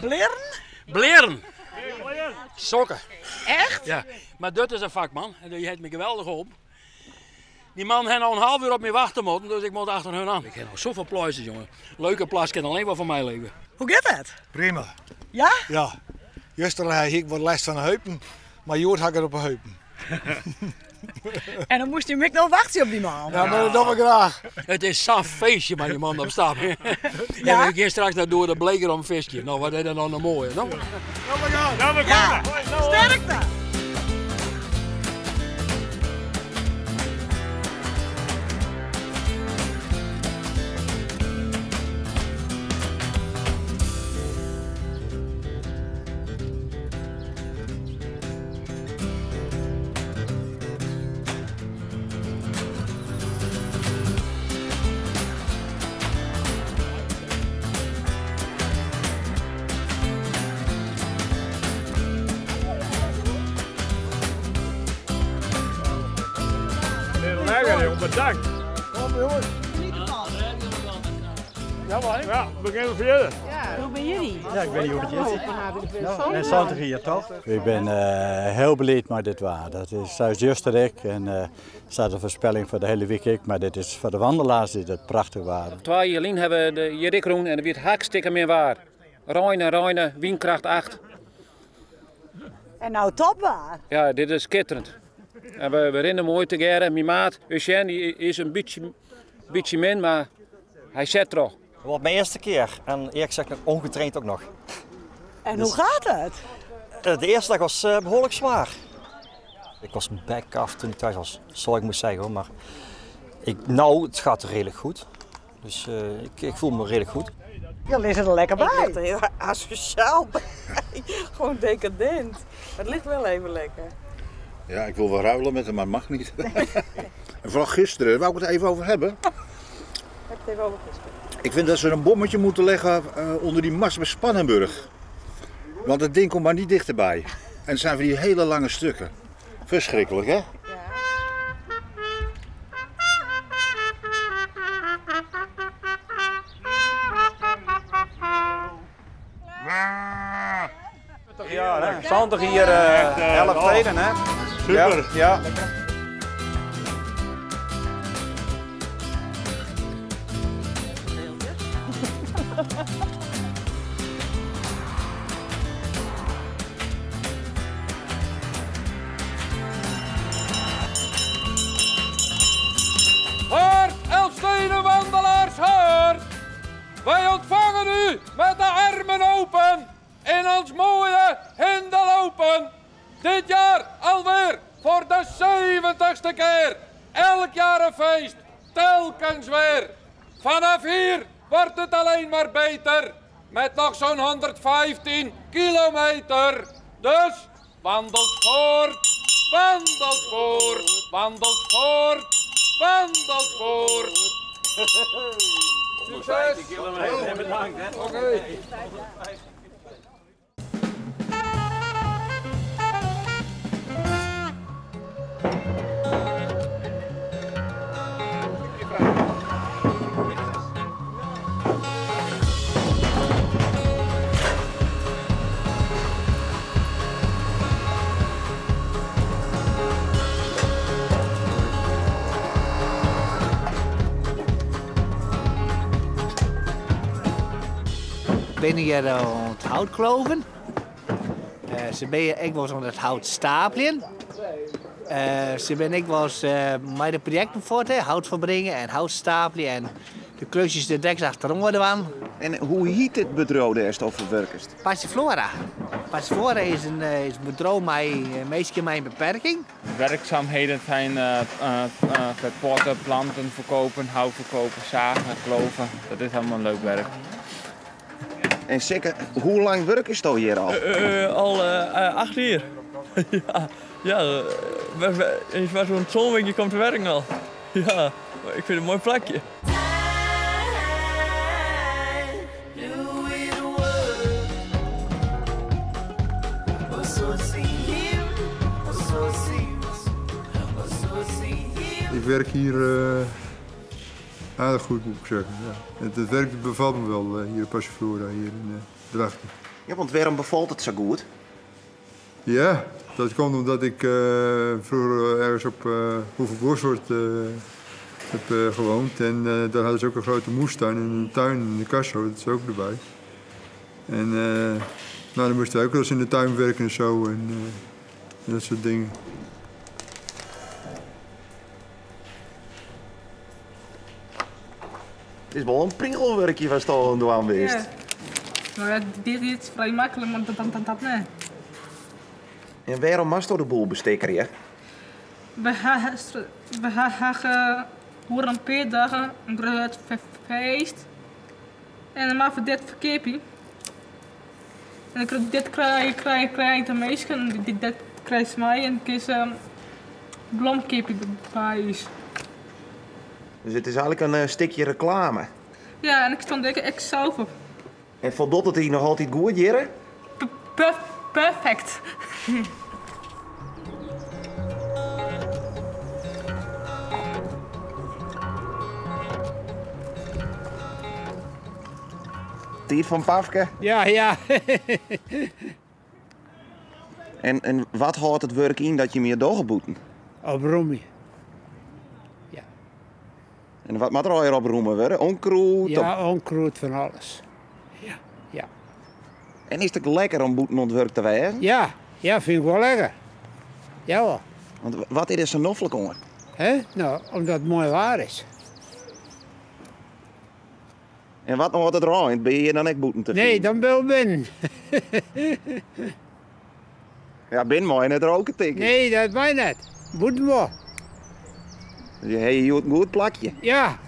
Blierren? Blierren! Sokken. Echt? Ja, mar dat is in fakman en dy hat my geweldich holpen. Dy man hat no in half uur op my wachte moatten, dus ik moat achter hun an. Ik ha no safolle pleisters, jonge. Leukoplast kin allinne wol foar my leve. Hoe giet it? Prima. Ja? Ja. Juster hie ik wat lêst fan de heupen, mar hjoed ha ik it op de heupen. En dan moast je ek noch wachtsje op dy man. Ja, mar dat dogge we graach. It is sa'n feestje mei dy man op stap. Ja? En we gean straks nei Doer de Bleeker om fiskje. No, wat is dat dan noch moaier, no? Ja, sterkte! Lekker jong, bedankt. Kom jongens. Ja, we gaan verder. Hoe ben jullie? Ja, ik ben Joep Jitsi. En 70 hier toch? Ik ben heel blij met dit waar. Dat is zelfs juster ik en staat een voorspelling voor de hele week ik, maar dit is voor de wandelaars is het prachtig waar. 2 jaar geleden hebben we de Jerik roen en er werd hartstikke meer waar. Reine, reine, windkracht 8. En nou top waar. Ja, dit is schitterend. En we rennen mooi te geren. Mijn maat Eugène die is een beetje min, maar hij zet er al. Het wordt mijn eerste keer en eerlijk gezegd nog ongetraind ook nog. En Dus hoe gaat het? De eerste dag was behoorlijk zwaar. Ik was bek af toen ik thuis was, zal ik moeten zeggen hoor. Maar het gaat redelijk goed. Dus ik voel me redelijk goed. Je ligt er lekker Ik bij. lig er heel asociaal bij. Gewoon decadent. Maar het ligt wel even lekker. Ja, ik wil wel ruilen met hem, maar mag niet. En vooral gisteren, wou ik het even over hebben. Heb het even over gisteren. Ik vind dat ze een bommetje moeten leggen onder die mast bij Spannenburg. Want het ding komt maar niet dichterbij. En het zijn van die hele lange stukken. Verschrikkelijk, hè? Ja, hè? 70 hier 11 tijden, hè? Super. Ja, ja. Hoort, Elfstedenwandelaars, hoort! Wij ontvangen u met de armen open in ons mooie Hindeloopen. Dit jaar alweer voor de 70ste keer. Elk jaar een feest, telkens weer. Vanaf hier wordt het alleen maar beter. Met nog zo'n 115 kilometer. Dus wandelt voort, wandelt voort, wandelt voort, wandelt voort. Succes! Bedankt, hè. Oké. Ik ben hier aan het hout kloven. Ze ben ik was aan het hout stapelen. Ze ben ik was met de projecten voor het hout verbrengen en hout stapelen en de klusjes de deks achterom worden aan. En hoe heet het bedrijf daar eerst over werkers? Passiflora. Passiflora is een bedrijf met meestal met een beperking. Werkzaamheden zijn verpotten, planten verkopen, hout verkopen, zagen, kloven. Dat is allemaal leuk werk. En zeker, hoe lang werk is het al hier al? Al 8 uur. Ja, eens maar zo'n zonweekje komt te werken al. Ja, ik vind het een mooi plekje. Ik werk hier aardig goed, moet ik zeggen. Ja. Het werk bevalt me wel hier in Passiflora. Hier in Drachten. Ja, want wêrom befalt it sa goed? Ja, dat komt omdat ik vroeger ergens op Hoeve Borswoord heb gewoond. En daar hadden ze ook een grote moestuin en een tuin en de kasso, dat is ook erbij. En nou, dan moesten we ook wel eens in de tuin werken en zo en dat soort dingen. Het is wel een priegelwerkje waar al aan het doen Ja. Nou ja, dit is vrij makkelijk, maar dat nee. En waarom was de boel bestekker, ja? We hebben voor een paar dagen een groot feest. En dan maken we dit verkeerpie. En ik dit krijg de meesten, dit krijgt mij en ik is een blomkipje bij is. Dus het is eigenlijk een stukje reclame. Ja, en ik stond ik zelf op. En voldoet het hier nog altijd goed, Jerre? Perfect. Tiert van Pafke? Ja, ja. En wat houdt het werk in dat je meer doorgeboeten? Op roemen. Ja. En wat moet er al op roemen worden? Onkruid? Ja, onkruid van alles. Ja, ja. En is het lekker om boeten ontwerp te wijzen? Ja, ja, vind ik wel lekker. Ja hoor. Want wat is er zo noffelijk onder? Hè? Nou, omdat het mooi waar is. En wat nog het ruimt, ben je dan echt boeten te Nee, dan ben ik binnen. Ja, binnen mooi net roken tikken. Nee, dat mij net. Boeten wel. Je hebt een goed plakje. Ja.